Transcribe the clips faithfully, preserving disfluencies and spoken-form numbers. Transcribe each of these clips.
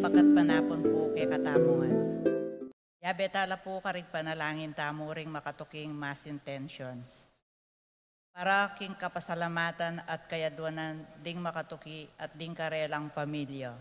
Kat panapun pu kekatamu ngan. Yabe tala pu karing panalangin tamu ring makatuking mass intentions. Para king kapasalamatan at kayaduanan ding makatuki at ding karelang pamilya.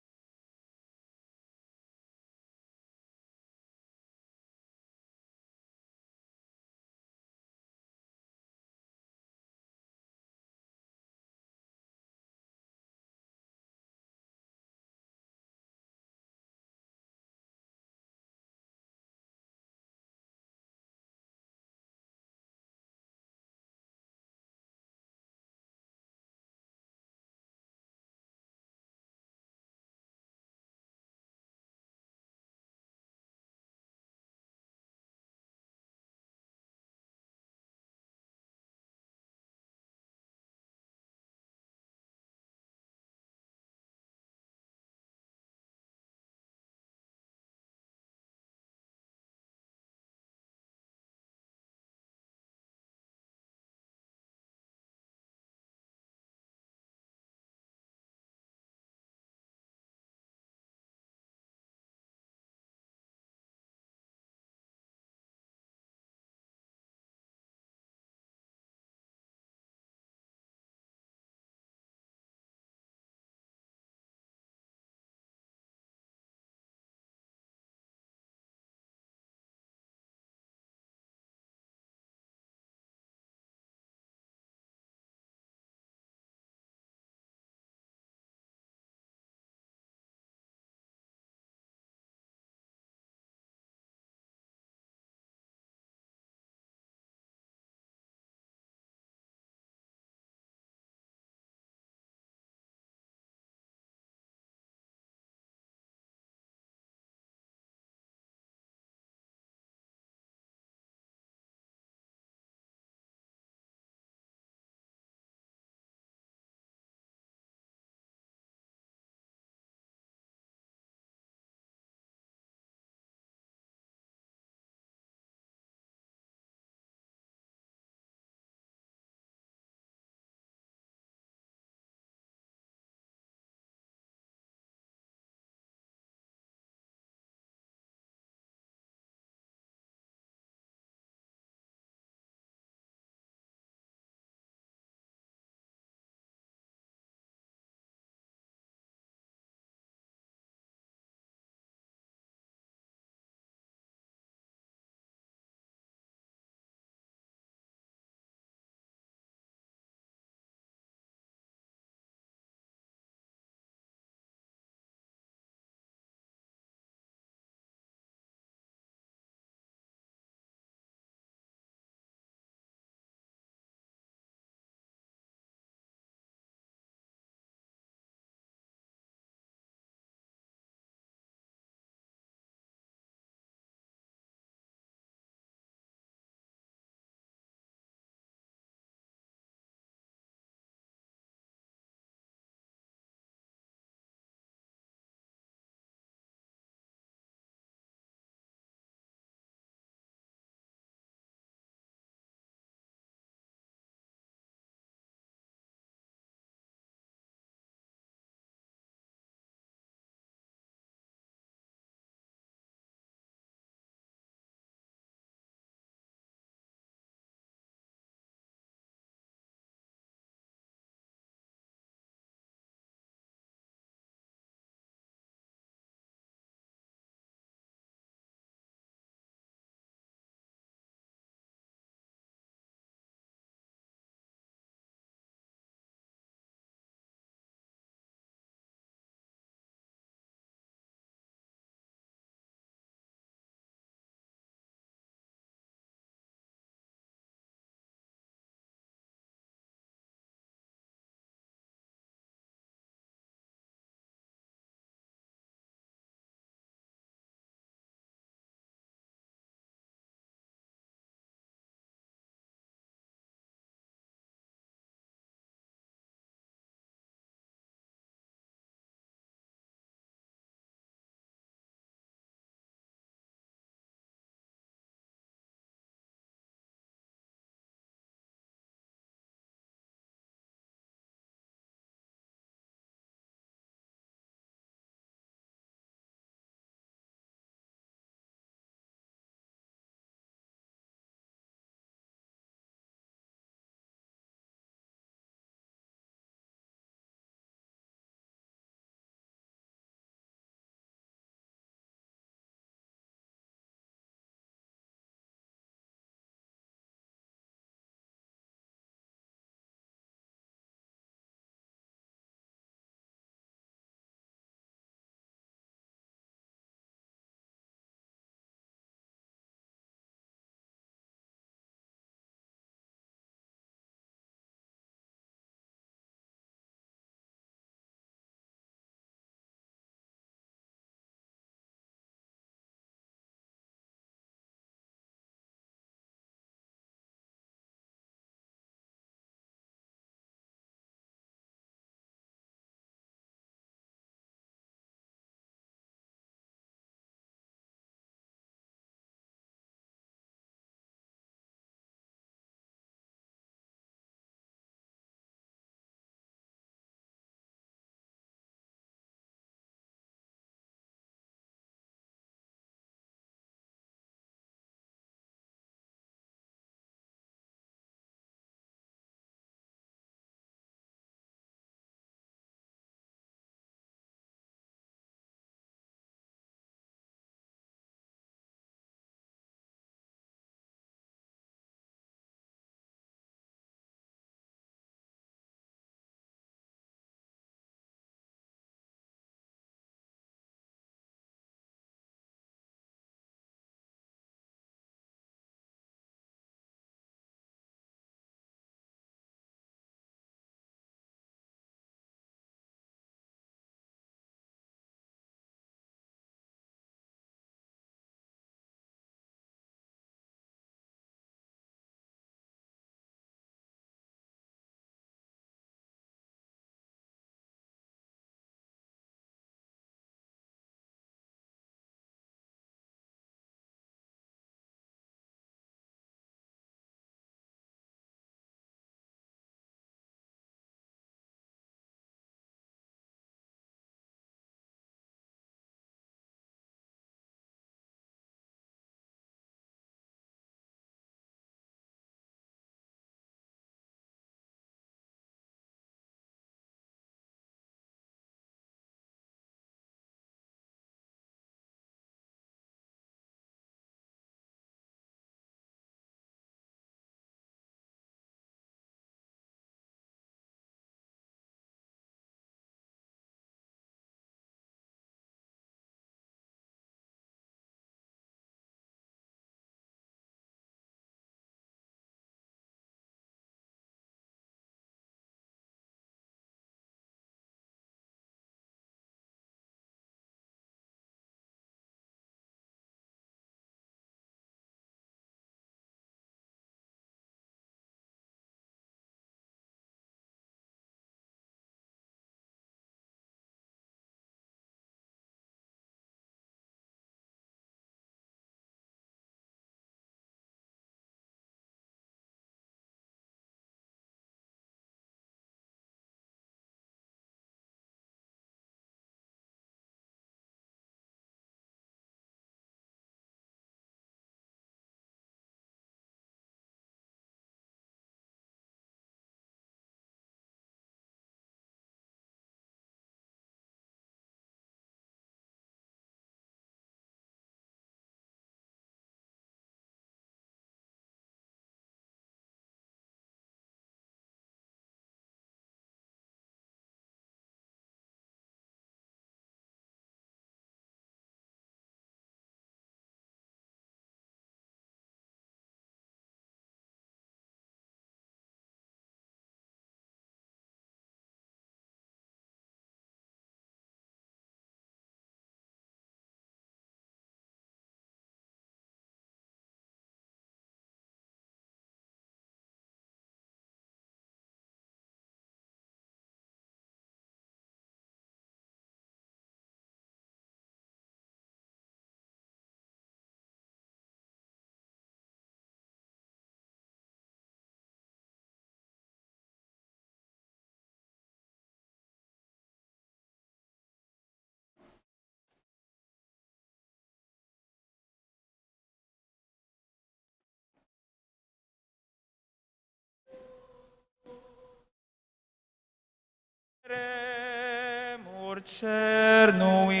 cernui,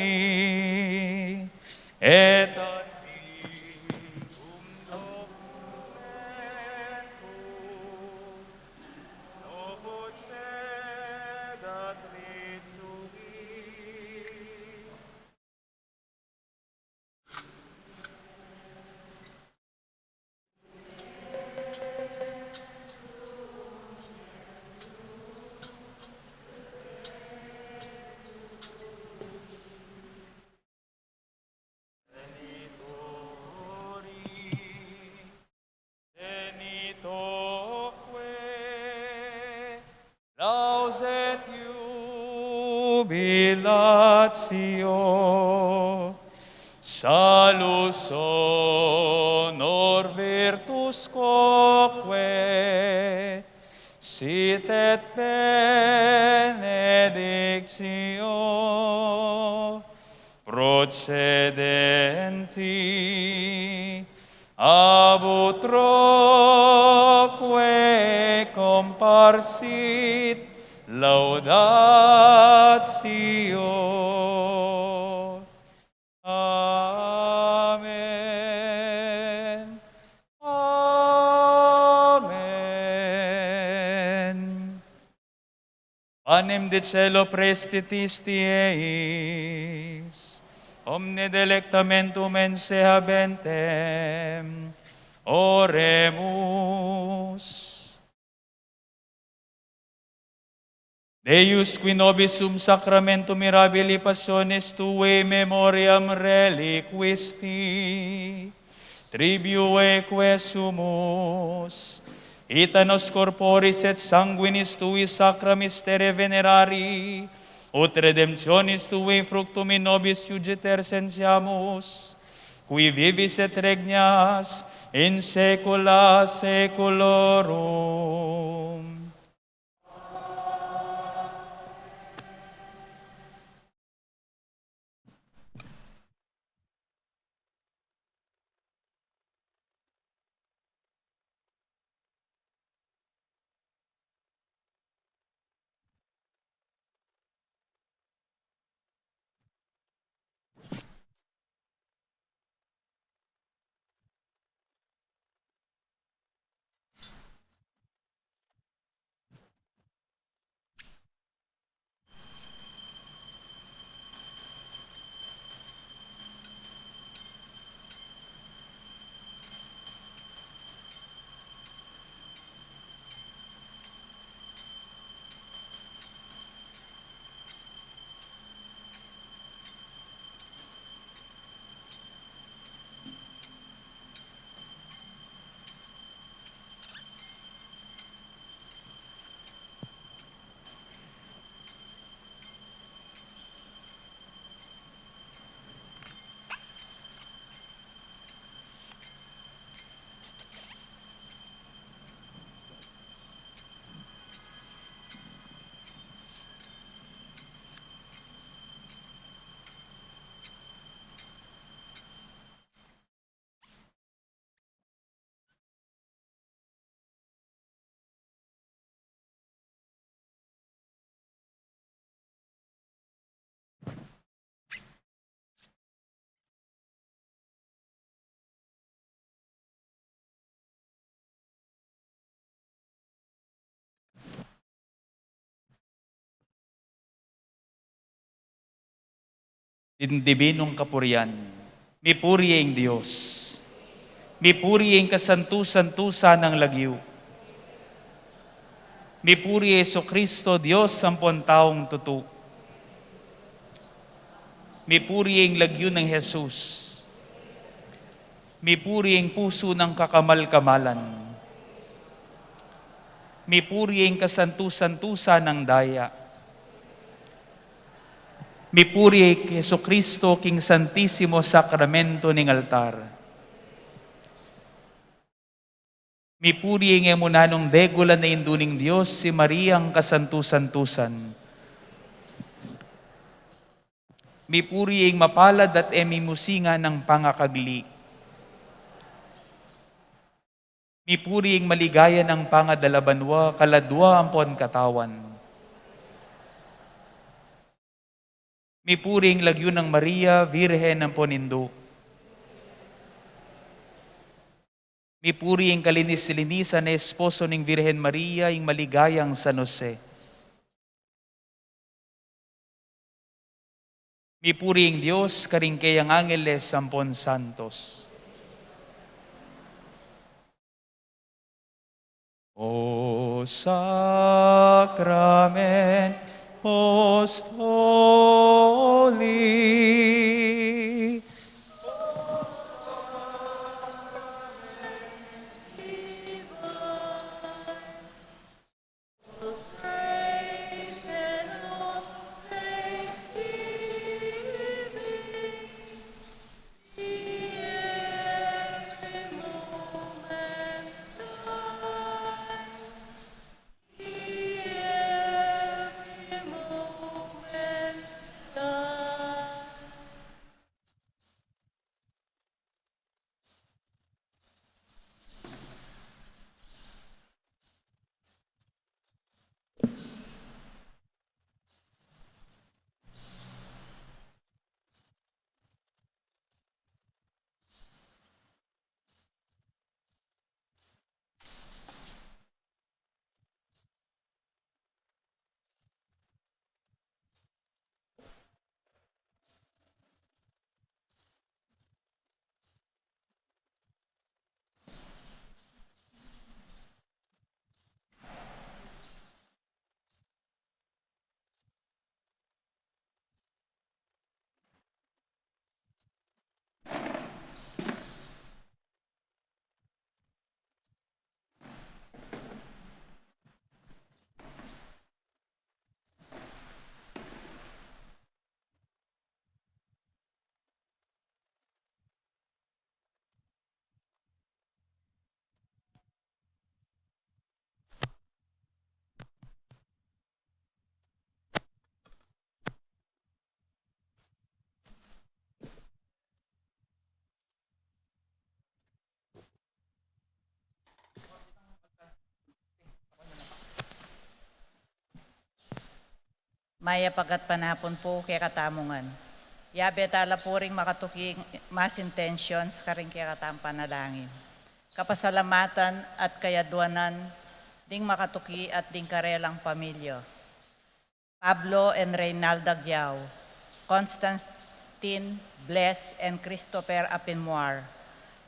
et ad vivum documentur, non possedat rituvi. Benitoque, lauset iubilatio, salus honor virtus quoque, sit et benedictio procedenti ab utroque comparsit laudatio. Amen. Amen. Panem de caelo prestitis die eis, omne delectamentum ense habentem. Oremus. Deus, qui nobis sum sacramentum mirabilis passionis tuae memoriam reliquisti, tribuique sumus, ita nos corporis et sanguinis tui sacra mysteriae venerari, ut redemptionis tuae fructum in nobis iugiter sentiamus, qui vivis et regnas in saecula saeculorum. Ing dibinung kapurian. Mipuri ing Dios. Mipuri ing kasantu-santusan nang lagyu. Mipuri i Jesucristo, Dios ampon taung tutu. Mipuri ing lagyu nang Jesus. Mipuri ing pusu nang kakamal-kamalan. Mipuri ing kasantu-santusan nang daya. Mipuri i Jesucristo king Santisimo Sakramento ning altar. Mipuri ing e mu nanung degulan a Indu ning Dios, i Mariang kasantu-santusan. Mipuri ing mapalad at e mimusinga nang pangakagli. Mipuri ing maligaya nang pangadalabanua, kaladua ampon katawan. Mipuri ing lagyu nang Maria, Virgen ampon Indu. Mipuri ing kalinis-linisan a esposo ning Virgen Maria, ing maligayang San Jose. Mipuri ing Dios karing kayang angeles ampon santos. O Sacramentum Apostoli. Mayap a gatpanapun pu kekatamu ngan. Yabe tala pu ring makatuking mass intentions karing kekatamung panalangin. Kapasalamatan at kayadwanan ding makatuki at ding karelang pamilya. Pablo and Reynalda Giao, Constantine, Bles and Christopher Apinmuar,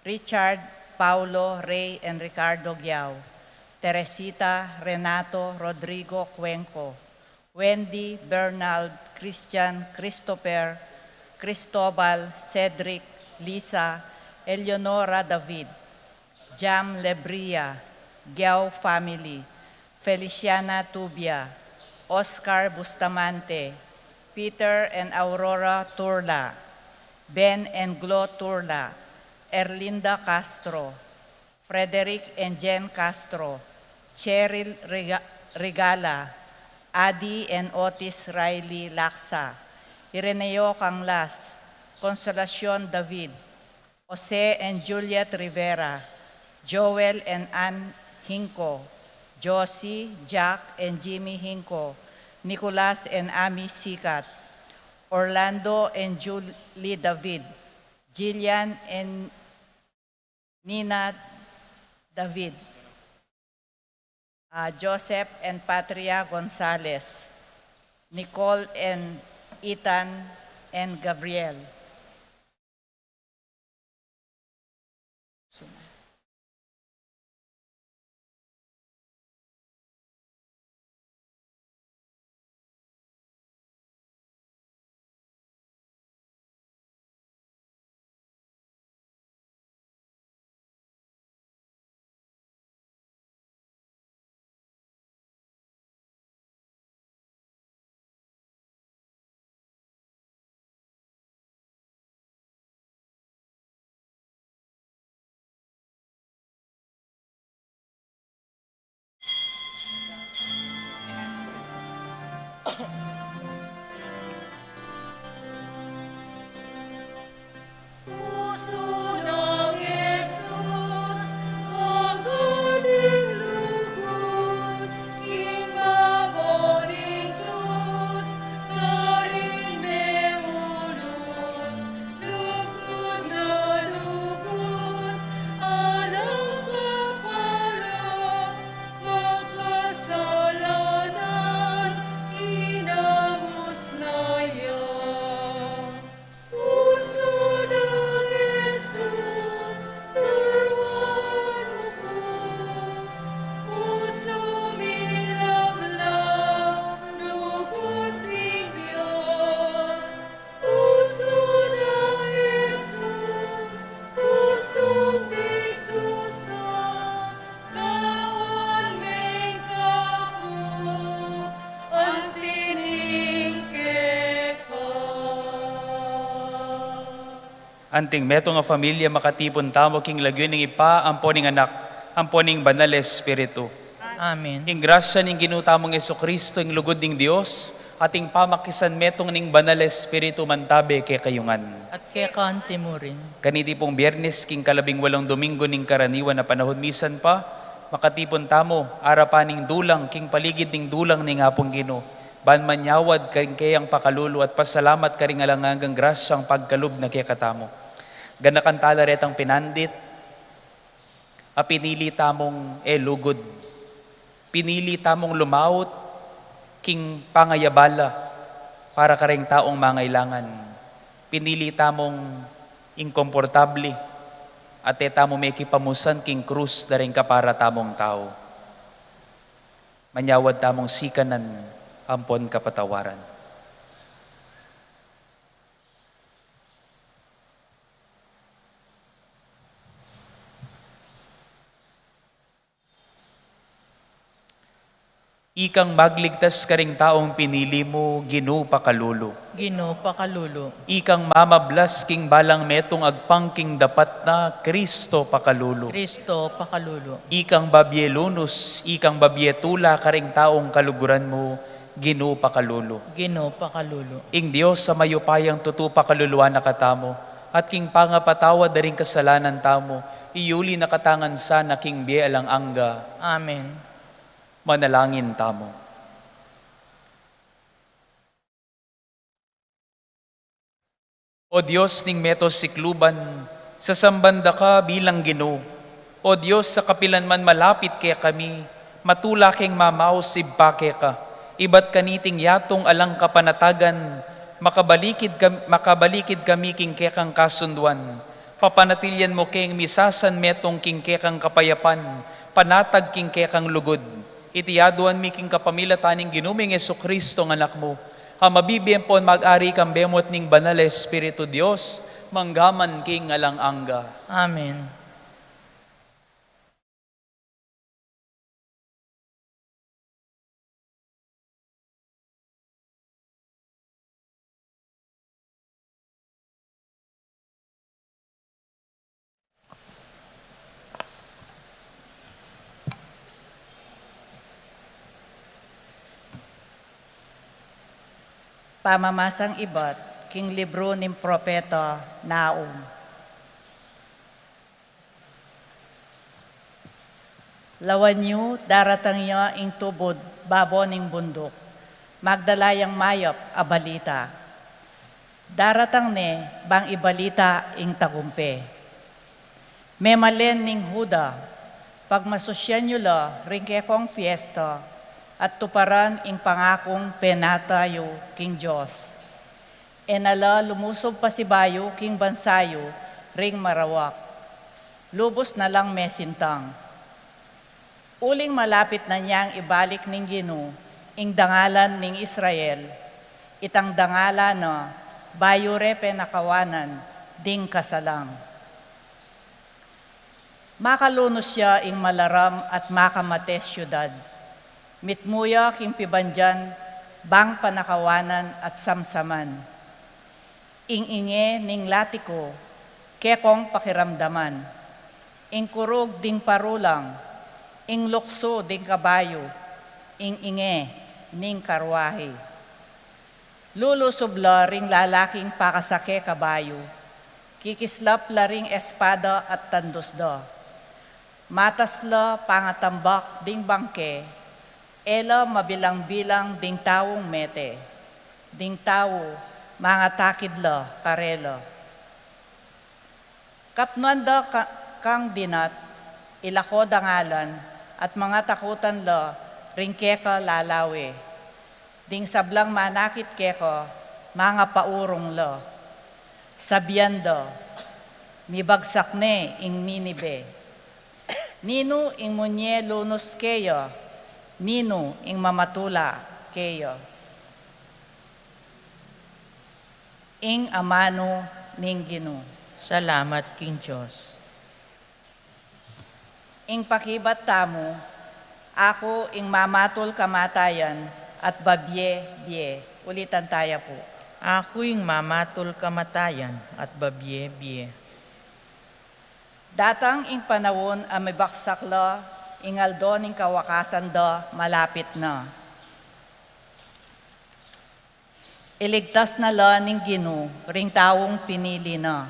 Richard, Paulo, Rey and Ricardo Giao, Teresita, Renato, Rodrigo, Cuenco, Wendy, Bernald, Christian, Christopher, Cristobal, Cedric, Lisa, Eleonora, David, Jam Lebria, Giao family, Feliciana Tubia, Oscar Bustamante, Peter and Aurora Turla, Ben and Glo Turla, Erlinda Castro, Frederick and Jen Castro, Cheryl Rega-, Regala, Adi and Otis Riley Laksa, Ireneo Canglas, Consolacion David, Jose and Juliet Rivera, Joel and Ann Hinco, Josie, Jack and Jimmy Hinco, Nicolas and Amy Sicat, Orlando and Julie David, Jillian and Nina David, ah, Joseph and Patria Gonzalez, Nicole and Ethan and Gabriel. Anting metung a familia, makatipun tamu king lagyu ning Ibpa, ampo ning Anak, ampo ning Banal Espiritu. Amen. Ing grasya ning Ginu tamung Jesucristo, ing lugud ning Dios, at ing pamakisan metung ning Banal Espiritu mantabe kekayu ngan. At keka antimurin. Kaniti pung Biernes, king kalabing walung Domingo ning karaniwan a panahun, misan pa, makatipun tamu arapan ning dulang, king paligid ning dulang ning Apung Ginu, ban manyawad karing keyang pakalulu at pasalamat karing alang anggang grasyang pagkalub na kekatamu. Ganakan tala retang pinandit a pinili tamung e lugud. Pinili tamung lumaut king pangayabala para karing taung mangailangan. Pinili tamung ing komportabli at e tamu mekipamusan king krus da ring kapara tamung tau. Manyawad tamung sikanan ampon kapatawaran. Ikang magligtas karing taung pinili mu, Ginu, pakalulu. Ginu, pakalulu. Ikang mamablas king balang metung agpang king dapat na, Kristo, pakalulu. Kristo, pakalulu. Ikang babie lunus, ikang babie tula karing taung kaluguran mu, Ginu, pakalulu. Ginu, pakalulu. Ing Dios a mayupayang tutu pakaluluan na katamu, at king pangapatawad da ring kasalanan tamu, iyuli na katamu ngan sana king bie alang angga. Amen. Manalangin tamu. O Dios ning meto sikluban, sasamban da ka bilang Ginu. O Dios, sa kapilan man malapit kekami, matula keng mamaus, Ibpa, keka. Ibat kaniting yatung alang kapanatagan, makabalikid kam-, makabalikid kami king kekang kasunduan. Papanatilian mu keng misasan metung king kekang kapayapan, panatag king kekang lugud. Iti aduan mi king kapamilatan ning Ginu ming Jesucristo, a Anak mu, a mabibie ampon mag-ari kambe mu at ning Banal a Espiritu, Dios, mangga man king alang angga. Amen. Pamamasang ibat king libru ning propeta Nahum. Lawan yu, daratang ya ing tubud babo ning bunduk, magdala yang mayap a balita. Daratang ne bang ibalita ing tagumpe. Memalen ning Juda, pagmasusyan yu la ring kekong fiesta, at tuparan ing pangakung penata yu king Dios. E na la lumusub pasibayu king bansa yu ring marawak. Lubus na lang mesintang. Uling malapit na niang ibalik ning Ginu ing dangalan ning Israel, itang dangalan na bayu re penakawanan ding kasalang. Makalunus ya ing malaram at makamate siudad. Mitmu ya king pibandian bang panakawanan at samsaman. Ing inge ning latiku, kekong pakiramdaman. Ing kurug ding parulang, ing luksu ding kabayu, ing inge ning karwahe. Lulusub la ring lalaking pakasake kabayu, kikislap la ring espada at tandus da. Matas la pangatambak ding bangke, e la mabilang-bilang ding taung mete, ding tau mangatakid la karela. Kapnuan da ka-, kang dinat, ilako dangalan, at mangatakutan la ring keka lalawe. Ding sablang manakit keka, mangapaurung la. Sabian da, mibagsak ne ing Ninibe. Ninu ing munye lunus keya? Ninu ing mamatula keya? Ing amanu ning Ginu. Salamat king Dios. Ing pakibat tamu, aku ing mamatul kamatayan at babie bie. Ulitan taya pu. Aku ing mamatul kamatayan at babie-bie. Datang ing panaun a mibaksak la, ing aldo ning kawakasan da malapit na. Iligtas na la ning Ginu ring taung pinili na.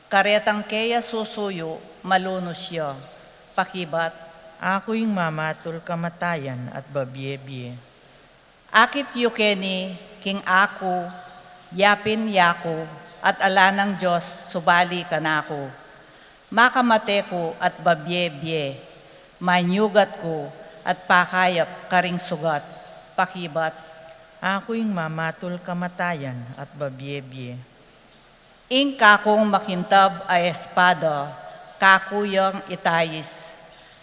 Karetang keya susuyu, malunus ya. Pakibat. Aku ing mamatul kamatayan at babie-bie. Akit yu keni king aku, yapin yaku, at ala nang Dios subali kanaku. Makamate ku at babie-bie, manyugat ku at pakayap karing sugat. Pakibat. Aku ing mamatul kamatayan at babie-bie. Ing kakung makintab a espada, kaku yang itayis,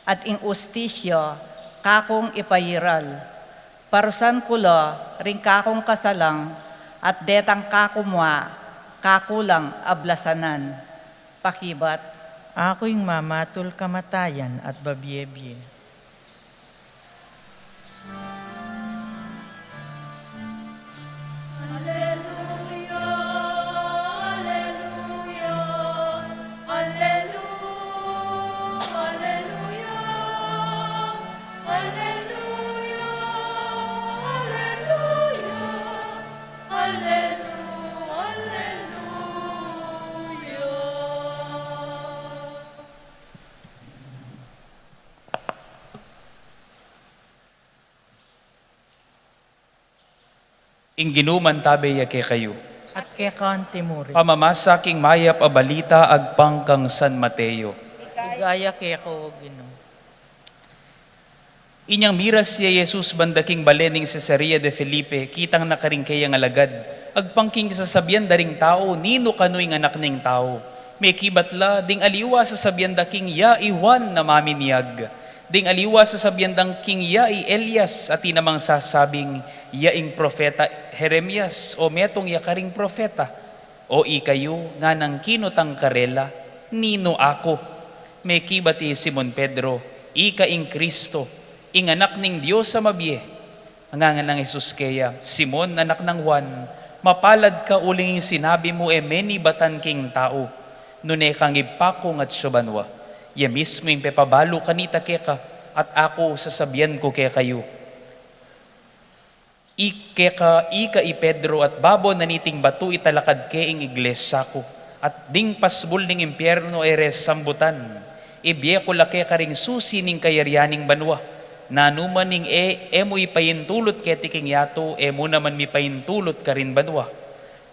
at ing ustisya, kakung ipairal. Parusan ku la ring kakung kasalang, at detang kaku mua, kaku lang ablasanan. Pakibat. Aku ing mamatul kamatayan at babie-bie. Ing Ginu mantabe ya kekayu. At keka antimurin. Pamamasa king mayap a balita agpang kang San Mateo. Ligaya keka, O Ginu. Inyang miras ya i Jesus banda king bale ning Cesarea de Felipe, kitang na karing keyang alagad agpang king sasabian da ring tau, ninu kanu ing Anak ning Tau. Mekibat la, ding aliwa sasabian da king ya i Juan a Maminyag. Ding aliwa sasabian dang king ya i Elias, atin namang sasabing ya ing propeta Jeremias, o metung ya karing propeta. O ikayu, nganang kinutang karela, ninu aku? Mekibat i Simon Pedro, ika ing Kristo, ing Anak ning Dios a mabie. Ngana nang Jesus keya, Simon, anak nang Juan, mapalad ka uling ing sinabi mu e menibatan king tau, nune kang Ibpa ku ngan atsu banua. Ya mismu ing pepabalu kanita keka, at aku sasabian ku kekayu. Ika, ika i Pedro, at babo na niting batu italakad ke ing iglesia ku, at ding pasbul ning impiernu e re sambutan. Ibie ku la keka ring susi ning kayarian ning banua. Nanu man ing e, e mu ipaintulut keti king yatu, e mu naman mipaintulut karin banua.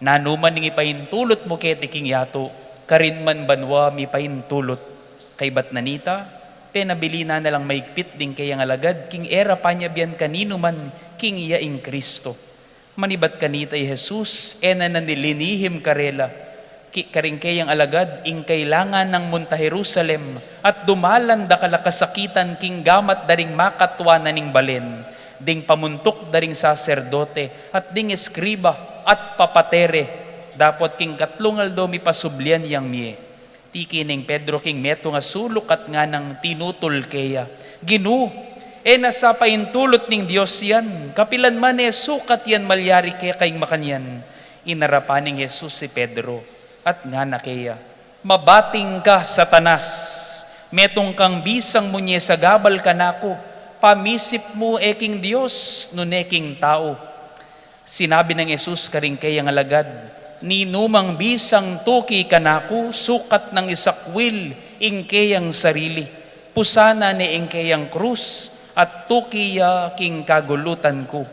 Nanu man ing ipaintulut mu keti king yatu, karin man banua mipaintulut. Kaybat na nita, penabilin na lang maigpit ding keyang alagad king e ra panyabian kaninu man king ya ing Kristo. Manibat kanita i Jesus, e na na linihim karela, ki-, karing keyang alagad, ing kailangan nang munta Jerusalem, at dumalan dakal a kasakitan king gamat da ring makatua na ning balen, ding pamuntuk da ring saserdote, at ding eskriba, at papate re, dapot king katlung aldo mipasublian yang mie. Tiki neng Pedro king metung a suluk at nganang tinutul keya, Ginu, e na sa paintulut ning Dios yan, kapilan man e sukat yang malyari keka ing makanyan. Inarapan neng Jesus i Pedro, at ngana keya, Mabating ka, Satanas! Metung kang bisang munye sagabal kanaku, pamisip mu e king Dios, nune king tau. Sinabi nang Jesus karing keyang alagad, Ninumang bisang tuki kanaku, sukat nang isakwil ing keyang sarili, pusana ne ing keyang krus, at tuki ya king kagulutan ku.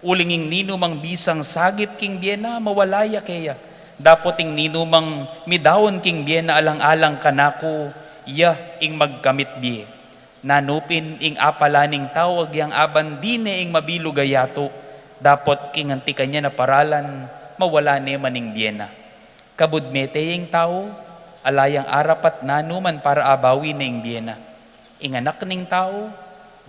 Uling ing ninumang bisang sagip king bie na, mawala ya keya. Dapot ing ninumang midaun king bie na alang-alang kanaku, ya ing magkamit bie. Nanu pin ing apala ning tau agyang aban dine ing mabilug a yatu, dapot king anti kanyan a paralan, mawala ne man ing bie na. Kabud mete ya ing tau, ala yang arapat nanu man para abawi ne ing bie na. Ing Anak ning Tau,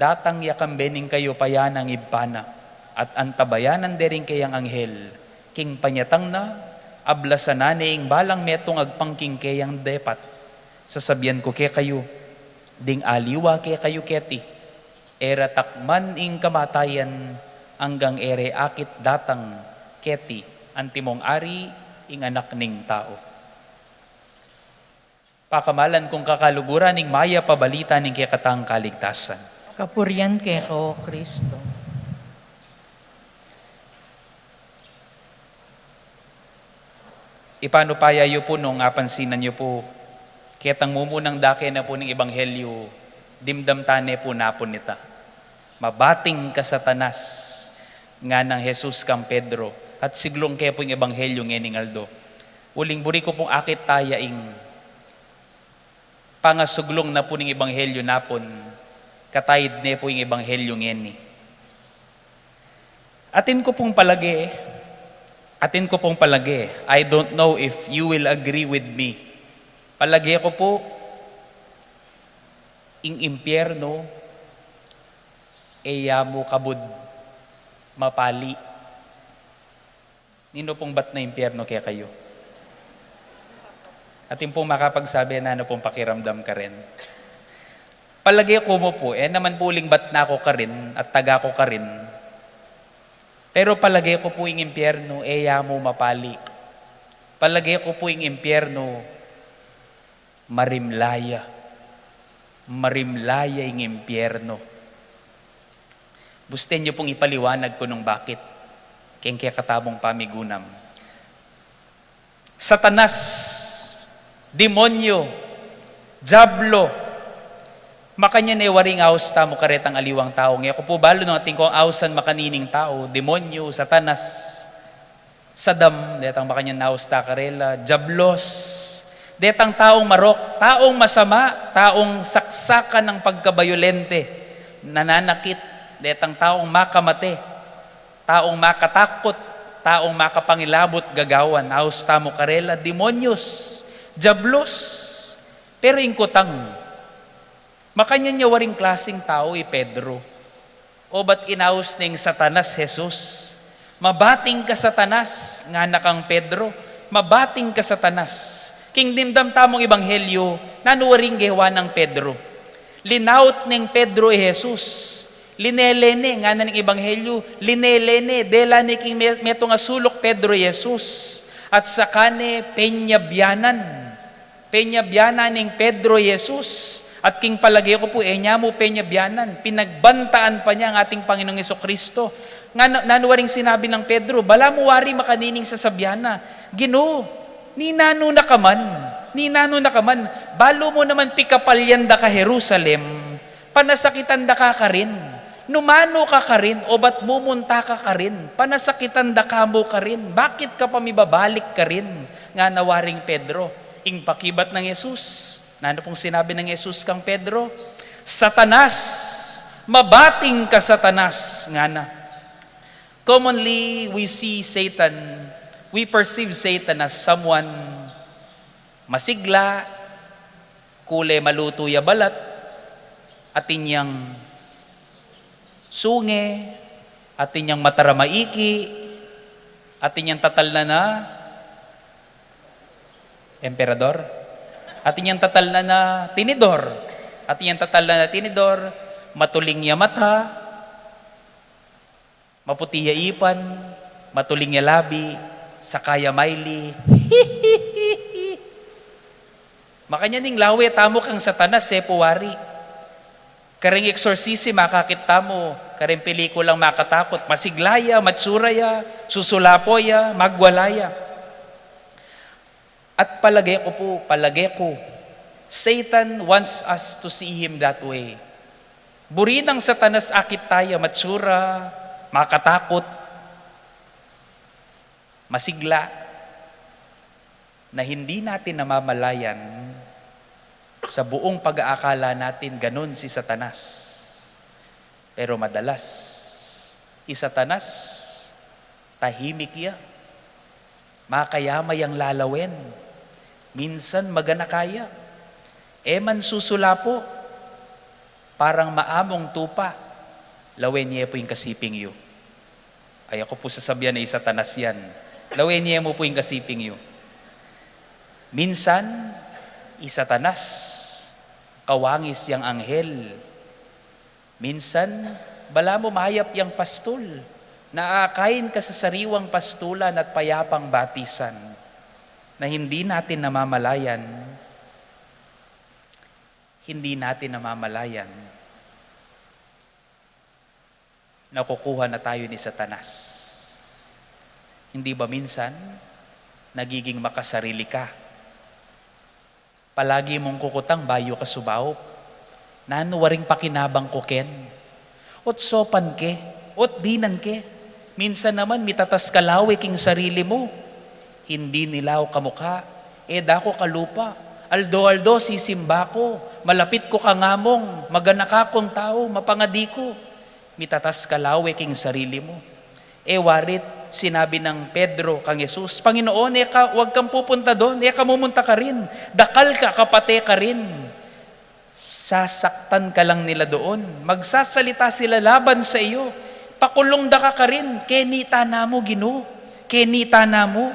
datang ya kambe ning kayupayan nang Ibpa na, at antabayanan de ring keyang anghel, king panyatang na, ablasanan ne ing balang metung agpang king keyang depat. Sasabian ku kekayu, ding aliwa kekayu keti, e ra takman ing kamatayan, anggang e re akit datang keti Antimong Ari, ing Anak ning Tau. Pakamalan kung kakaluguran ning mayap a balita ning kekatang kaligtasan. Kapurian keka, O Kristo. Ipanupaya yu pu nung apansinan yu pu, ketang mumunang dake na pu ning ebanghelyu, dimdam tane pu napun ita. Mabating ka, Satanas, nganang Jesus kang Pedro, at siglung ke pu ing ebanghelyu ngening aldo. Uling buri ku pung akit taya ing pangasuglung na pu ning ebanghelyu napun, kataid ne pu ing ebanghelyu ngeni. Atin ku pung palage, atin ku pung palage, I don't know if you will agree with me. Palage ku pu, ing impyernu, e ya mu kabud mapali. Ninu pung batna impyernu kekayu? Atin pung makapagsabi, nanu pung pakiramdam karin? Palage ku mu pu, e naman pu uling batna ku karin at taga ku karin. Pero palage ku pu ing impyernu, e ya mu mapali. Palage ku pu ing impyernu, marimla ya. Marimla ya ing impyernu. Busten yu pung ipaliwanag ku nung bakit keng kekatamung pamigunam. Satanas, demonyo, diablo, makanyan e waring aus tamu karetang aliwang tau. Ngeku pu balu nung atin kung ausan makanining tau, demonyo, Satanas, Sadam, detang makanyan aus ta karela, diablos, detang taung marok, taung masama, taung saksakan ng pagkabayolente, nananakit, detang taung makamate, taung makatakut, taung makapangilabut gagawan, aus tamu karela, demonyos, diablos. Pero ing kutang, makanyan ya waring klasing tau i Pedro. Obat inaus neng Satanas Jesus. Mabating ka, Satanas, ngana kang Pedro. Mabating ka, Satanas. King dimdam tamung ebanghelyu, nanu waring gewa nang Pedro? Linaut neng Pedro i Jesus. Linele ne, ngana ning ebanghelyu, linele ne, dela ne king me-, metung a suluk Pedro i Jesus. At saka ne penyabianan. Penyabianan neng Pedro i Jesus, at king palage ku pu, e ne mu penyabianan, pinagbantaan pa ne ing ating Panginoong Jesucristo. Nga, nanu waring sinabi nang Pedro, balamu wari makanining sasabian na, Ginu, ninanu na ka man, ninanu na ka man, balu mu naman pikapalyan da ka Jerusalem, panasakitan da ka karin. Numanu ka karin, obat mumunta ka karin, panasakitan da ka mu karin, bakit ka pa mibabalik karin? Ngana waring Pedro. Ing pakibat nang Jesus, nanu pung sinabi nang Jesus kang Pedro? Satanas, mabating ka, Satanas, ngana. Commonly, we see Satan, we perceive Satan as someone masigla, kule malutu ya balat, atin yang sunge, atin yang mata ra maiki, atin yang tatalnan a emperador, atin yang tatalnan a tinidor, atin yang tatalnan a tinidor, matuling ya mata, maputi ya ipan, matuling ya labi, saka ya maili. Makanyan ing lawe tamu kang Satanas, e pu wari. Kareng exorcism, makakit tamu, kareng pelikulang makatakut, masigla ya, matsura ya, susulapo ya, magwala ya. At palage ku pu, palage ku, Satan wants us to see him that way. Buri nang Satanas akit taya matsura, makatakut, masigla, na hindi natin namamalayan sa buong pag-aakala natin ganun si Satanas. Pero madalas, i Satanas, tahimik ya. Makayama yang lalawen. Minsan maganaka ya. E man susulapo. Parang maamong tupa. Lawen ye pu ing kasiping yu. Ay, aku pu sasabian na i Satanas yan. Lawen ye mu pu ing kasiping yu. Minsan, i Satanas, kawangis yang anghel. Minsan, balamu mayap yang pastul, Naakayin ka sa sariwang pastulan at payapang batisan na hindi natin namamalayan, hindi natin namamalayan, nakukuha na tayo ni Satanas. Hindi ba minsan nagiging makasarili ka? Palagi mung kukutang bayu ka sumaup. Nanu waring pakinabang ku ken? Ot saupan ke, ot dinan ke. Minsan naman mitatas ka lawe king sarili mu. Hindi nilau kamukha, e da ku kalupa. Aldo-aldo sisimba ku, malapit ku kangamung, maganak kung tau, mapangadi ku. Mitatas ka lawe king sarili mu. E warit sinabi nang Pedro kang Jesus, "Panginoon, e ka, wag kang pupunta doon, e ka mumunta karin. Dakal ka, kapate karin. Sasaktan ka lang nila doon. Magsasalita sila laban sa iyo. Pakulung da ka karin. Keni tana mu, Ginu. Keni tana mu.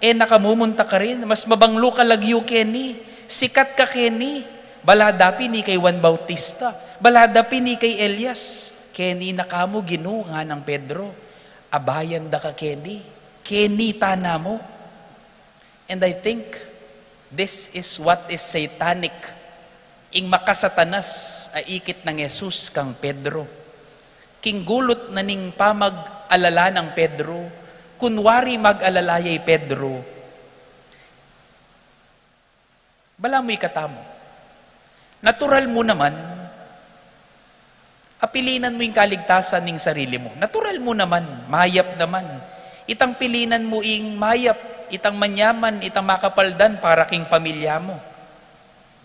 E na ka mumunta karin. Mas mabanglu ka lagyu keni. Sikat ka keni. Bala da pin ika i Juan Bautista. Bala da pin ika i Elias. Keni na ka mu, Ginu," nganang Pedro. "Abayan da ka keni. Keni tana mu." And I think this is what is satanic. Ing makasatanas a ikit nang Jesus kang Pedro. King gulut na ning pamag-alala nang Pedro, kunwari mag-alala ya i Pedro, bala mu ikatamu. Natural mu naman a pilinan mu ing kaligtasan ning sarili mu. Natural mu naman, mayap naman. Itang pilinan mu ing mayap, itang manyaman, itang makapaldan para king pamilya mu.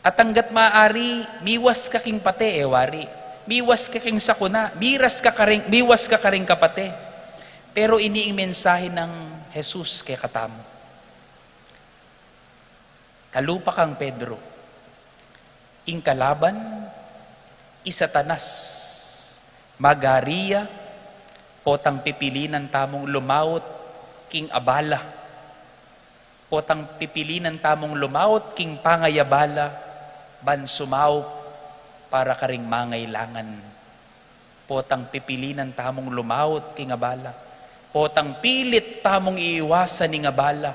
At anggat maari, miwas ka king pate, e wari. Miwas ka king sakuna, miras ka karing, miwas ka karing kapate. Pero ini ing mensahe nang Jesus kekatamu. Kalupa kang Pedro. Ing kalaban, i Satanas, magari ya, potang pipilinan tamung lumaut king abala, potang pipilinan tamung lumaut king pangayabala, ban sumaup para karing mangailangan. Potang pipilinan tamung lumaut king abala. Potang pilit tamung iiwasan ing abala.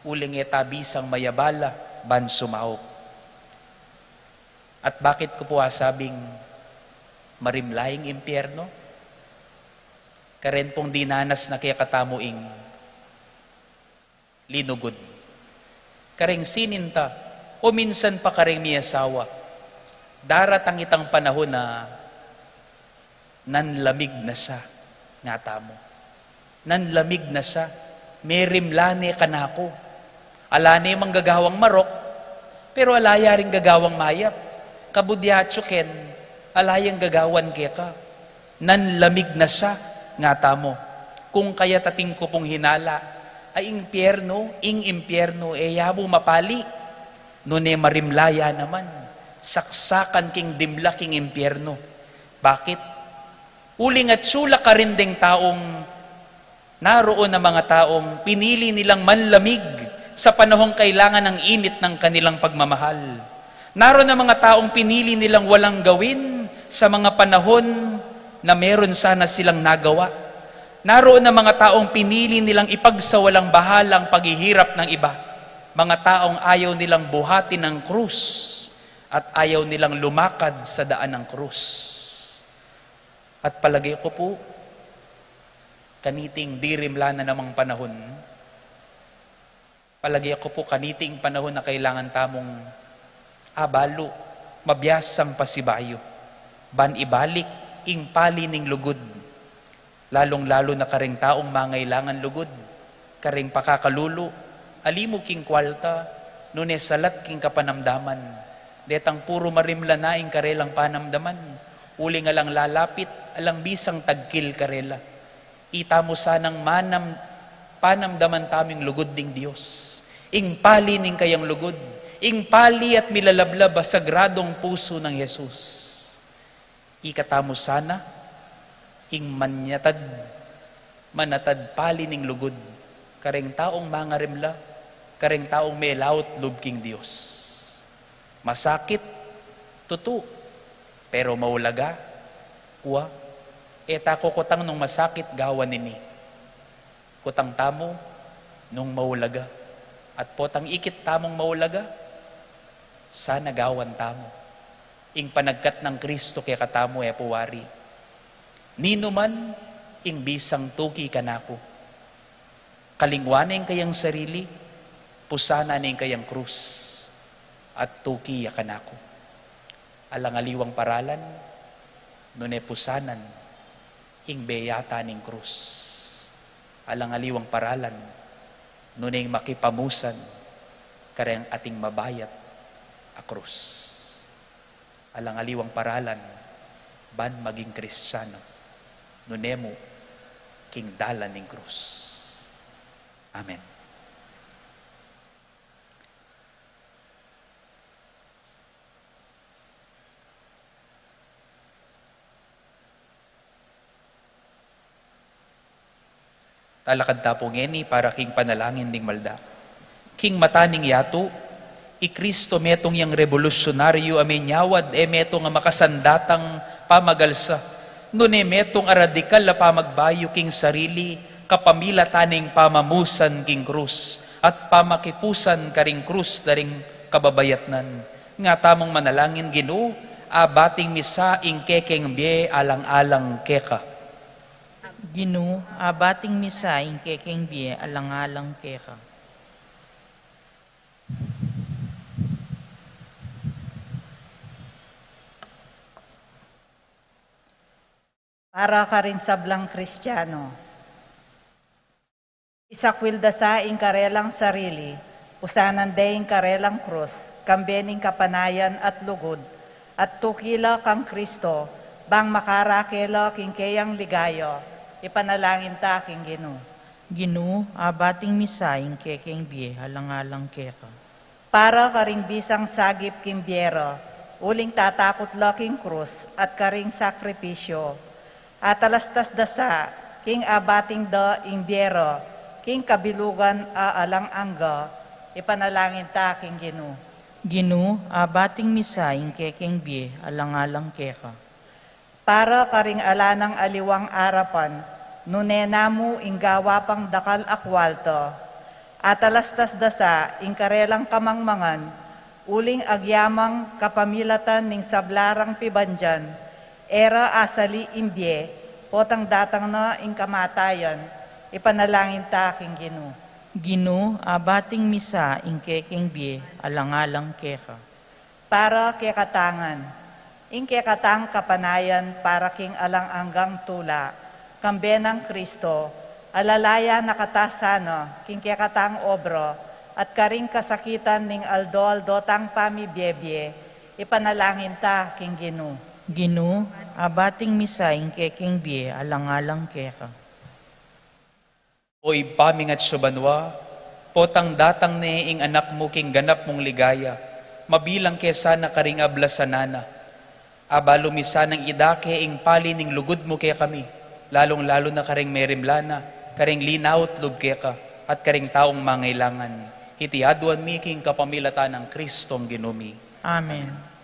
Uling e ta bisang mayabala ban sumaup. At bakit ku pu asabing marimla ing impyerno? Karen pung dinanas na kekatamu ing linugud. Kareng sininta, o minsan pa kareng miyasawa, daratang itang panahon na nanlamig na siya, ngatamu. Nanlamig na siya, merimla ne kanaku. Ala ne mang gagawang marok, pero ala ya ring gagawang mayap. Kabud ya atyu ken, ala yang gagawan keka. Nanlamig na siya, ngatamu. Kung kaya't atin ku pung hinala, a impyerno, ing impyerno, e ya mu mapali. Nune marimla ya naman, saksakan king dimlak ing impyerno. Bakit? Uling atyu la karin deng taung Naroon ang mga taong pinili nilang manlamig sa panahong kailangan ng init ng kanilang pagmamahal. Naroon ang mga taong pinili nilang walang gawin sa mga panahon na meron sana silang nagawa. Naroon ang mga taong pinili nilang ipagsawalang bahala ang paghihirap ng iba. Mga taong ayaw nilang buhatin ang krus at ayaw nilang lumakad sa daan ng krus. At palagay ko po, kaniting dirimla na namang panahon, palagay ko po, kaniting panahon na kailangan tamung abalu, mabiasang pasibayu, ban ibalik ing pali ning lugud, lalung-lalu na kareng taung mangailangan lugud, kareng pakakalulu, ali mu king kwalta, nune salat king kapanamdaman. Detang puru marimla na ing karelang panamdaman, uling alang lalapit, alang bisang tagkil karela. Itamu sanang manam-, panamdaman tamu ing lugud ning Dios, ing pali ning kayang lugud, ing pali at milalablab a sagradong pusu nang Jesus. Ikatamu sana ing manyatad, manatad pali ning lugud, kareng taung mangarimla, kareng taung melaut lub king Dios. Masakit, tutu, pero maulaga, wa, E ta ku kutang nung masakit gawan ini. Kutang tamu nung maulaga. At potang ikit tamung maulaga, sana gawan tamu ing panagkat nang Kristo kekatamu, e pu wari, ninu man ing bisang tuki kanaku, kalingwan ne ing kayang sarili, pusanan ne ing kayang krus, at tuki ya kanaku. Alang aliwang paralan, nune pusanan ing beyatan ning krus. Alang aliwang paralan, nune ing makipamusan kareng ating mabayat a krus. Alang aliwang paralan, ban maging Kristiano, nune mu king dalan ning krus. Amen. Talakad ta pu ngeni para king panalangin ding malda. King mata ning yatu, i Kristo metung yang rebolusyonaryu a menyawad, e metung a makasandatang pamagalsa, nune metung a radikal a pamagbayu king sarili, kapamilatan ning pamamusan king krus, at pamakipusan karing krus da ring kababayatnan. Nga tamung manalangin, Ginu, abating mi sa ing kekeng bie alang-alang keka. Ginu, abating mi sa ing kekeng bie alang-alang keka. Para karing sablang Kristiano. Isakwil da sa ing karelang sarili, pusanan de ing karelang krus, kambe ning kapanayan at lugud, at tuki la kang Kristo, bang makarake la king keyang ligaya, ipanalangin ta king Ginu. Ginu, abating mi sa ing kekeng bie alang-alang keka. Para karing bisang sagip king bie ra, uling tatakut la king krus at karing sakripisyo, atalastas da sa king abating da ing bie ra king kabilugan a alang angga, ipanalangin ta king Ginu. Ginu, abating mi sa ing kekeng bie alang-alang keka. Para karing ala nang aliwang arapan, nune na mu ing gawa pang dakal a kwalta, atalastas da sa ing karelang kamangmangan, uling agyamang kapamilatan ning sabla rang pibandian, e ra asali ing bie, potang datang na ing kamatayan, ipanalangin ta king Ginu. Ginu, abating mi sa ing kekeng bie alang-alang keka. Para kekatang ngan. Ing kekatang kapanayan para king alang anggang tula, kambe nang Kristo, alalaya na kata sana king kekatang obra at karing kasakitan ning aldo-aldo tang pamibie-bie, ipanalangin ta king Ginu. Ginu, abating mi sa ing kekeng bie alang-alang keka. O Ibpa ming atsu banua, potang datang ne ing Anak mu king ganap mung ligaya, mabilang ke sana karing ablasan na. Abalu mi sanang idake ing pali ning lugud mu kekami, lalung-lalu na karing merimla na, karing linaut lub keka, at karing taung mangailangan. Iti aduan mi king kapamilatan nang Kristong Ginu mi. Amen.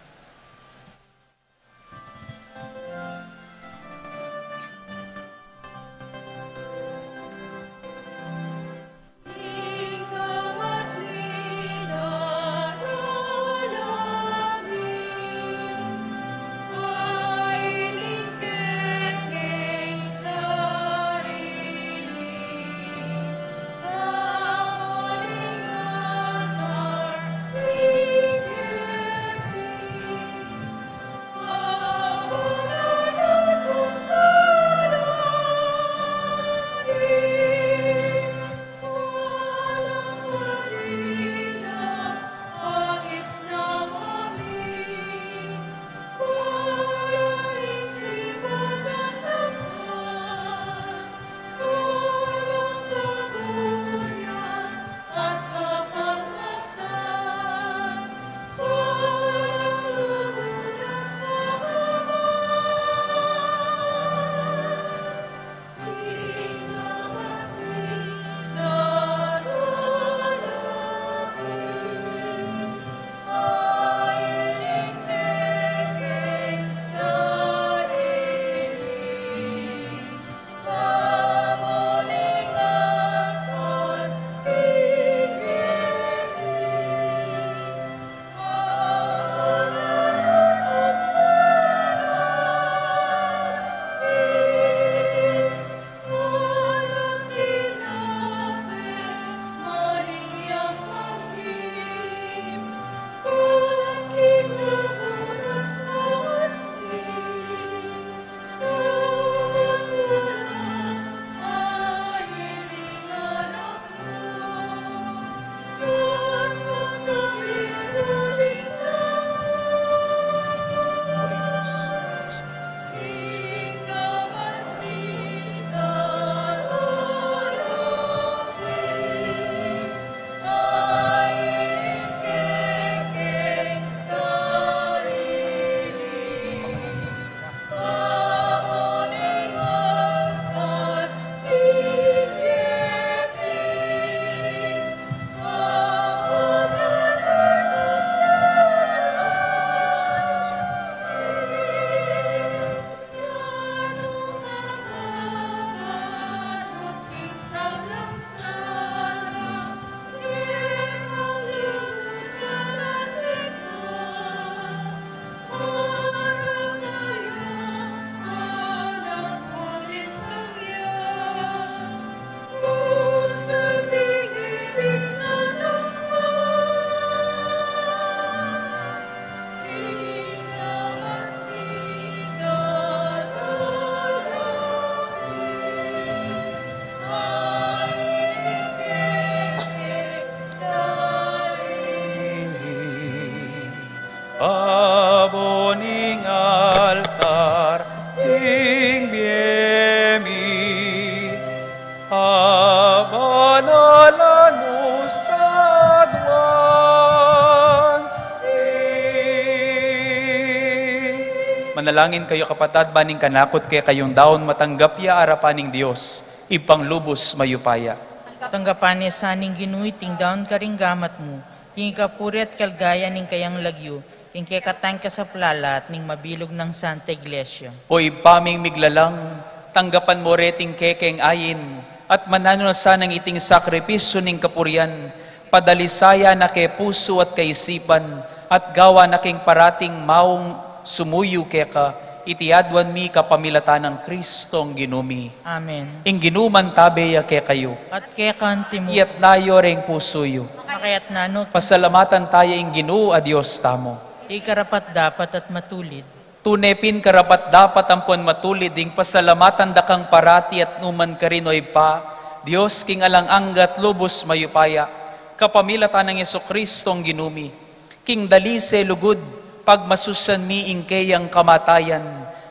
Manalangin kayu, kapatad, ban ing kanakung kekayung daun matanggap ya arapan ning Dios, Ibpang lubus mayupaya. Tanggapan na sa ning Ginu iting daun karing gamat mu, king kapurian at kaligayan ning kayang lagyu, king kekatang kasaplalan at ning mabilug nang Santa Iglesia. O Ibpa ming miglalang, tanggapan mu reting kekeng ain, at mananu na sanang iting sakripisyu ning kapurian, padalisayan na ke pusu at kaisipan, at gawan na king parating maung sumuyu keka, iti aduan mi kapamilatan nang Kristong Ginu mi. Amen. Ing Ginu mantabe ya kekayu. At keka mu rin. Itas yu ring pusu yu. Makatas no. Pasalamatan taya ing Ginu a Dios tamu. Di karapat-dapat at matulid. Tune pin karapat-dapat ampon matulid ing pasalamatan da kang parati at nu man karin, o Ibpa, Dios king alang angga at lubus mayupaya, kapamilatan nang Jesucristong Ginu mi. King dalise lugud, pagmasusyan mi ing keyang kamatayan,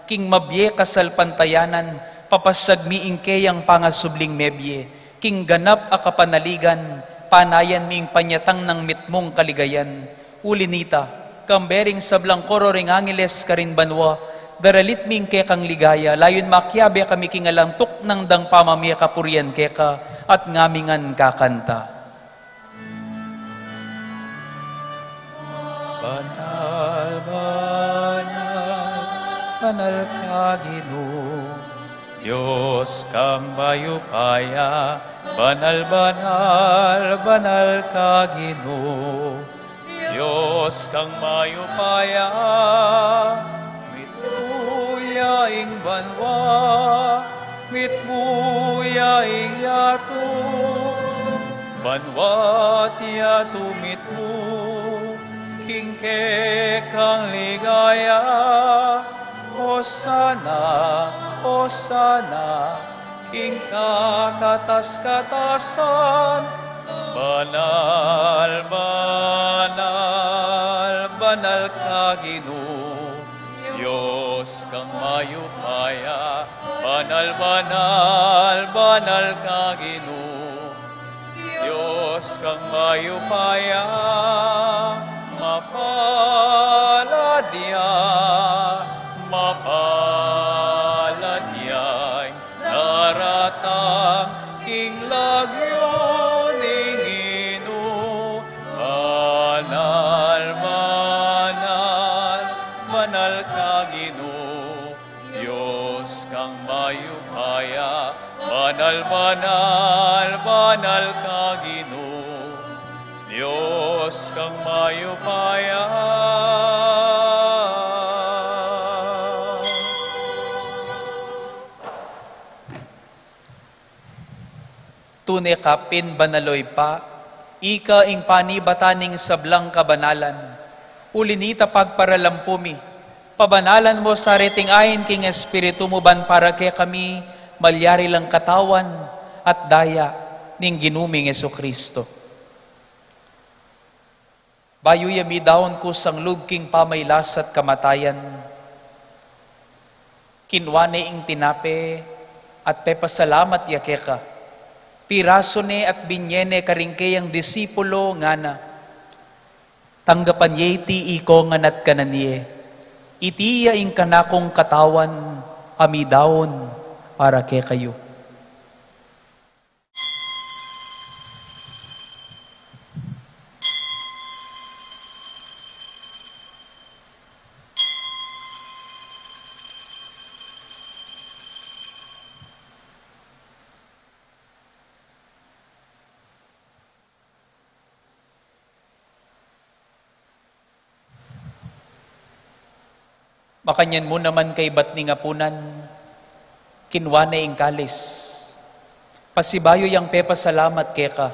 king mabie kasalpantayanan, papasyag mi ing keyang pangasubling mebie, king ganap a kapanaligan, panayan mi ing panyatang nang mitmung kaligayan. Uli nita, kambe ring sablang koro ring angeles karin banua, daralit mi ing kekang ligaya, layun makiabe kami king alang tuknang dang pamamie kapurian keka, at ngamingan kakanta. Banal, banal, banal ka Ginu, Dios kang mayupaya, banal, banal, banal ka Ginu, Dios kang mayupaya, mitmu ya ing banua, mitmu ya ing yatu, banua at yatu mitmu, king kekang ligaya, Hosana, Hosana, king kakatas-katasan. Banal, banal, banal ka Ginu, Dios kang mayupaya, banal, banal, banal ka Ginu, Dios kang mayupaya, mapalad ya, mapalad ya ing daratang king lagyu ning Ginu, banal, banal, banal ka Ginu, Dios kang mayupaya, banal, banal, banal ka Ginu, Dios kang mayupaya. Tune ka pin banal, o Ibpa, ika ing panibatan ning sablang kabanalan. Uli nita pagparalampu mi, pabanalan mu sa reting ain king Espiritu mu ban para kekami malyari lang katawan at daya ning Ginu ming Jesucristo. Bayu ya midaun kusang lub king pamailas at kamatayan, kinua ne ing tinape at pepasalamat ya keka. Pirasu ne at binye ne karing keyang disipulo, ngana: Tanggapan ye iti ikongan at kanan ye. Iti ya ing kanakung katawan a midaun para kekayu. Makanyan mu naman kaibat ning apunan, kinua ne ing kalis. Pasibayu yang pepasalamat keka,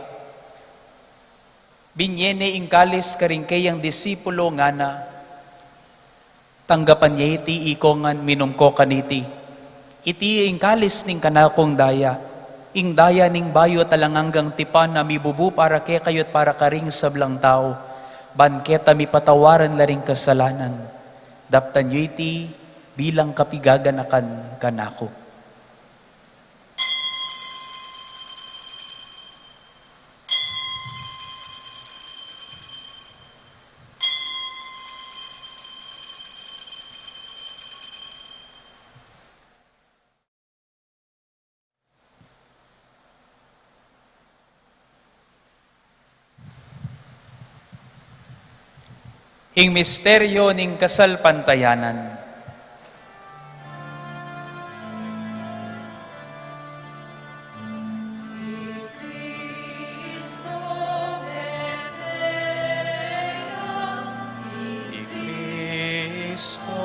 binye ne ing kalis karing keyang disipulo, ngana: Tanggapan ye iti ikongan, minum ko kaniti. Iti ing kalis ning kanakung daya, ing daya ning bayu at alang anggang tipan a mibubu para kekayu at para karing sablang tau, ban keta mipatawaran la ring kasalanan. Daptan yu iti bilang kapigaganakan kanaku. Ing misteryo ning kasalpantayanan. I Kristo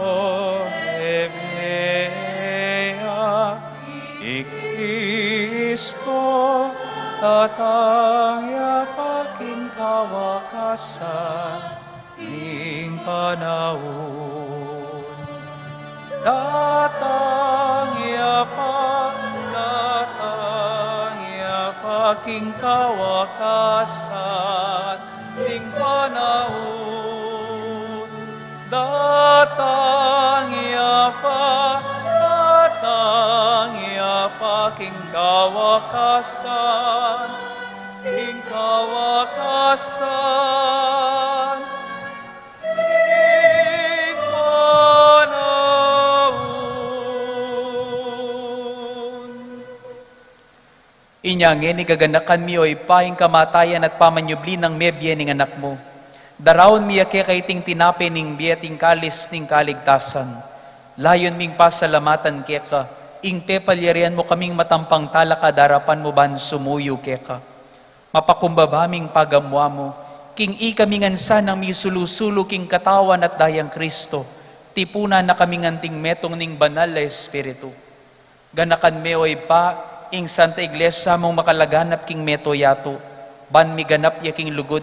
meme ya, i Kristo datang ya pa king kawakasan ning panaun. Datang ya pa, datang ya pa king kawakasan ning panaun. Datang ya pa, datang ya pa king kawakasan, king kawakasan ning panaun. Inya ngeni gaganakan mi, o Ibpa, ing kamatayan at pamanyubli nang mebie ning Anak mu. Daraun mi ya keka iting tinape ning bie at ing kalis ning kaligtasan. Layun ming pasalamatan keka ing pepalyarian mu kaming matampang talakad king arapan mu ban sumuyu keka. Mapakumbaba ming pagamu-amu king ikami ngan sanang misulu-sulu king katawan at dayang Kristo, tipunan na kaming anting metung ning Banal a Espiritu. Ganakan me, o Ibpa, ing Santa Iglesia mung makalaganap king mabilug a yatu, ban miganap ya king lugud,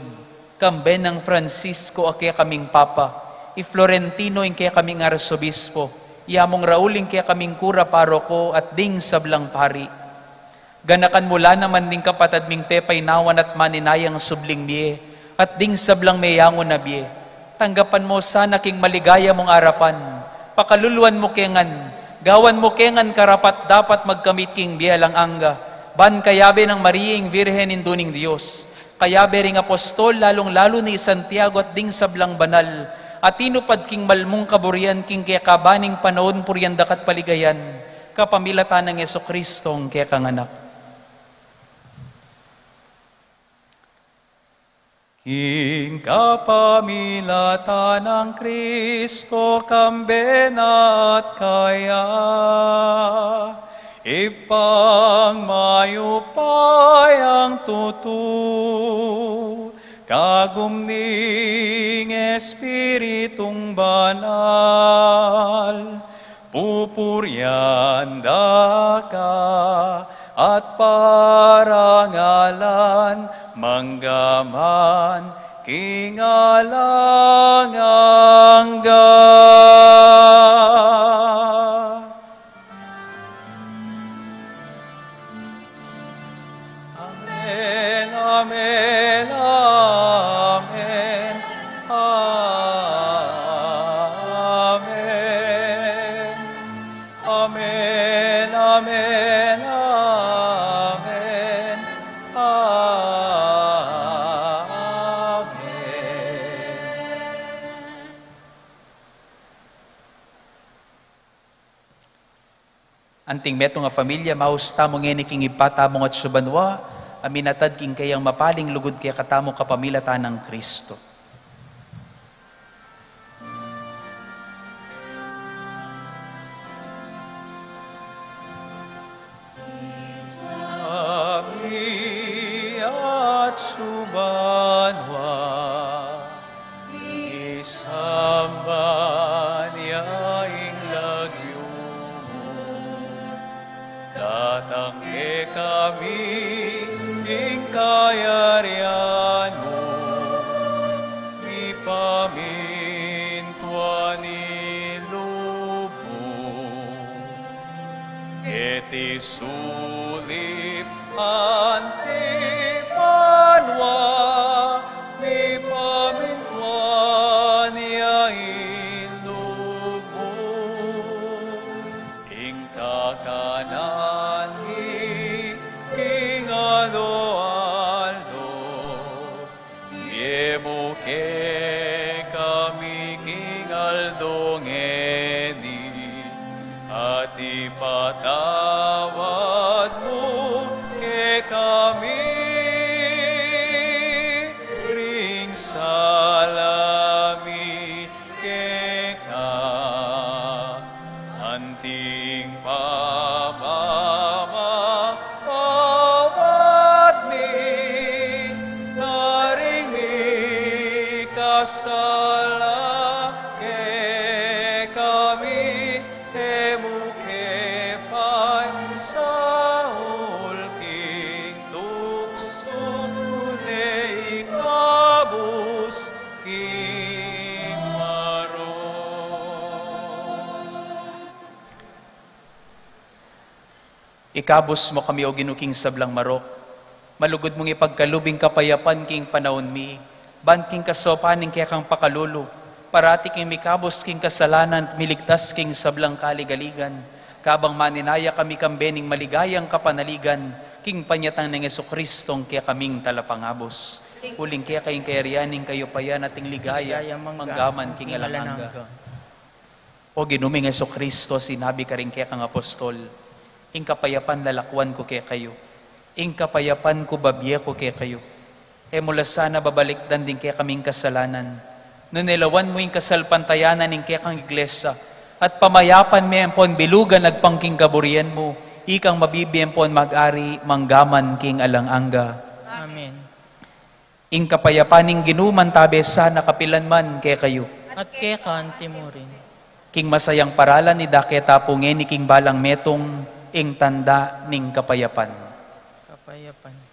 kambe nang Francisco a kekaming Papa, i Florentino ing kekaming Arsobispo, i Among Raul ing kekaming Kura Paroko, at ding sablang pari. Ganakan mu la naman ding kapatad ming pepainawan at maninayang subling mie, at ding sablang meyangu na bie. Tanggapan mu sana king maligaya mung arapan. Pakaluluan mu ke ngan, gawan mu ke ngan karapat-dapat magkamit king bie alang angga, ban kayabe nang Maria ing Virgen, Indu ning Dios, kayabe ring apostol, lalung-lalu na i Santiago at ding sablang banal a tinupad king mal mung kaburian king kekaban ning panaun, purian da ka at paligayan, kapamilatan nang Jesucristo a kekang Anak. King kapamilatan nang Kristo, kambe na at kaya, Ibpang mayupayang tutu, kagum ning Espiritung Banal, pupurian da ka at parangalan, mangga man king alang angga. Amen, amen, amen. Amen. Amen, amen, amen. Amen. Anting metung a familia, maus tamu ngeni king Ibpa tamung atsu banua, a minatad king keyang mapaling lugud kekatamu kapamilatan nang Kristo. Ibpa mi atsu banua, misamban ya ing lagyu mu. Datang kekami ing kayarian mu, mipamintuan ing lub mu keti sulip anti banua, mipamintuan ya ing lub mu. Ing kakanan mi king aldo-aldo, ibie mu kekami king aldo ngeni, at ipatawad mu kekami ring sala mi, Sala kekami, e mu ke paisaul king tuksu, nune ikabus king marok. Ikabus mu kami, O Ginu, king sablang marok. Malugud mung ipagkalub ing kapayapan king panaun mi, ban king kasaupan ning kekang pakalulu, parati kaming mikabus king kasalanan at miligtas king sablang kaligaligan, kabang maninaya kami kambe ning maligayang kapanaligan, king panyatang nang Jesucristong kekaming Talapangabus. Uling keka ing kayarian, ing kayupayan, at ing ligaya, ligaya mangga man king alang angga. O Ginu ming Jesucristo, sinabi mu karing kekang apostol, "Ing kapayapan lalakwan ku kekayu, ing kapayapan ku babie ku kekayu." E mu la sana babalikdan ding kekaming kasalanan, nune lawan mu ing kasalpantayanan ning kekang Iglesia, at pamayapan me ampon bilugan agpang king kaburian mu, ikang mabibie ampon mag-ari mangga man king alang angga. Amen. Ing kapayapan ning Ginu mantabe sana kapilan man kekayu. At keka anti mu rin. King masayang paralan idake tamu ngeni king balang metung ing tanda ning kapayapan. Kapayapan.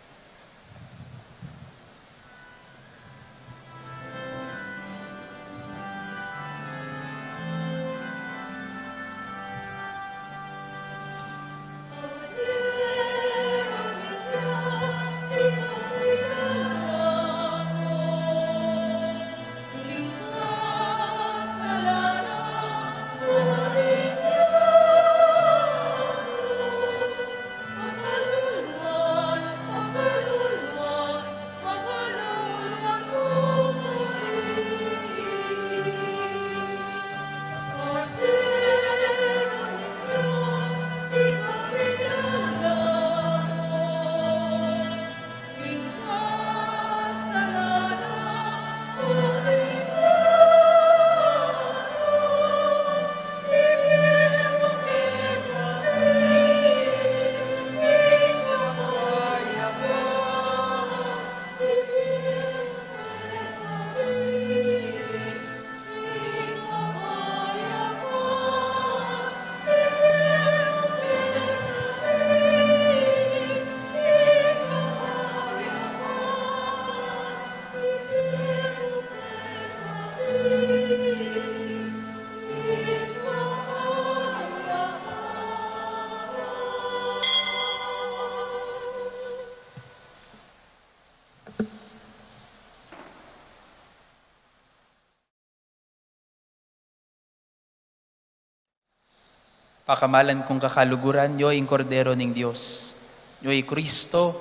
Pakamalan kung kakaluguran, nyo ing Kordero ning Dios. Nyo i Kristo,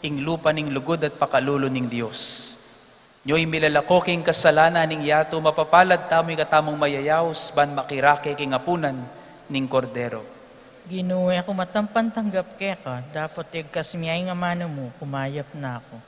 ing lupa ning lugud at pakalulu ning Dios. Nyo i milalako king kasalanan ning yatu, mapapalad tamu ing katamung mayayaus, ban makirake king apunan ning Kordero. Ginu, e ku matampan tanggap keka, dapot igkas mu ing amanu mu, kumayap na ku.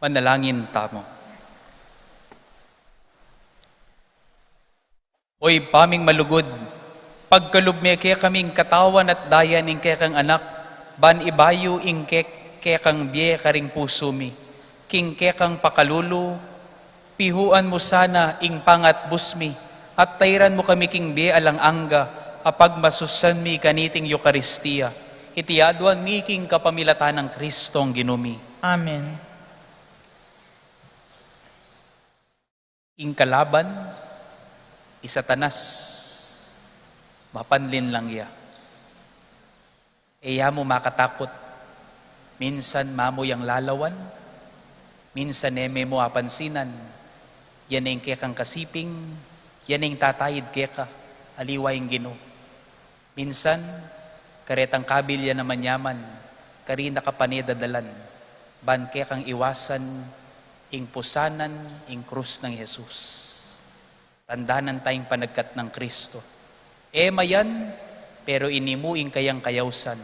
Manalangin tamu. O Ibpa ming malugud, pagkalub me kekami ing katawan at daya ning kekang Anak, ban ibayu ing ke-, kekang bie karing pusu mi, king kekang pakalulu, pihuan mu sana ing pangatbus mi, at tairan mu kami king bie alang angga, a pagmasusyan mi kaniting Eukaristia. Iti aduan mi king kapamilatan nang Kristong Ginu mi. Amen. Ing kalaban, i Satanas, mapanlin lang ya. E ya mu makatakut. Minsan mamu yang lalawan, minsan e me mu apansinan. Yan ing kekang kasiping, yan ing tatayid keka, aliwa ing Ginu. Minsan, karetang kabil ya naman yaman, karin na ka pane dadalan, ban kekang iwasan ing pusanan ing krus nang Jesus. Tandanan ta ing panagkat nang Kristo. E mayan, pero ini mu ing kayang kayausan.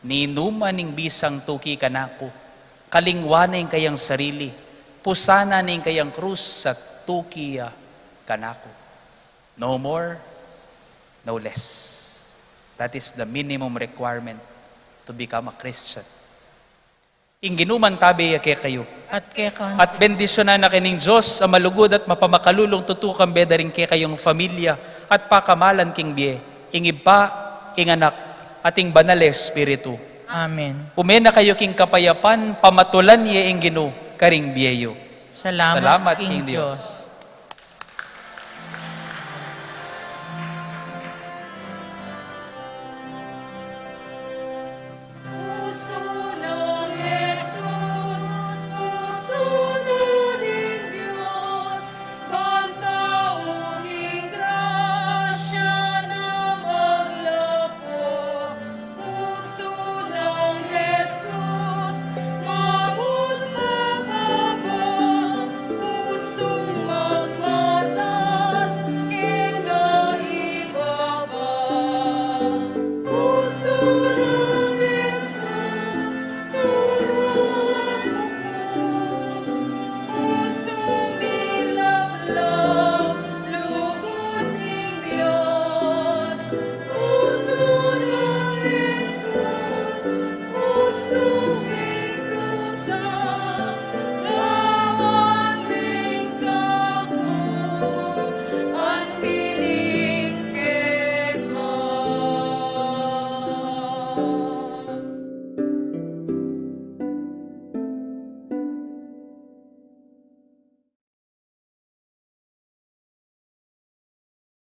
Ninuman ing bisang tuki kanaku, kalingwan na ing kayang sarili, pusanan na ing kayang krus at tuki ya kanaku. No more, no less. That is the minimum requirement to become a Christian. Ing Ginu mantabe ya kekayu. At keka. At bendisyunan na kayu ning Dios a malugud at mapamakalulung tutu kambe da ring kekayung familia at pakamalan king bie, ing Ibpa, ing Anak, at ing Banal a Espiritu. Amen. Ume na kayu king kapayapan, pamatulan ye ing Ginu karing bie yu. Salamat, Salamat king king Dios. Dios.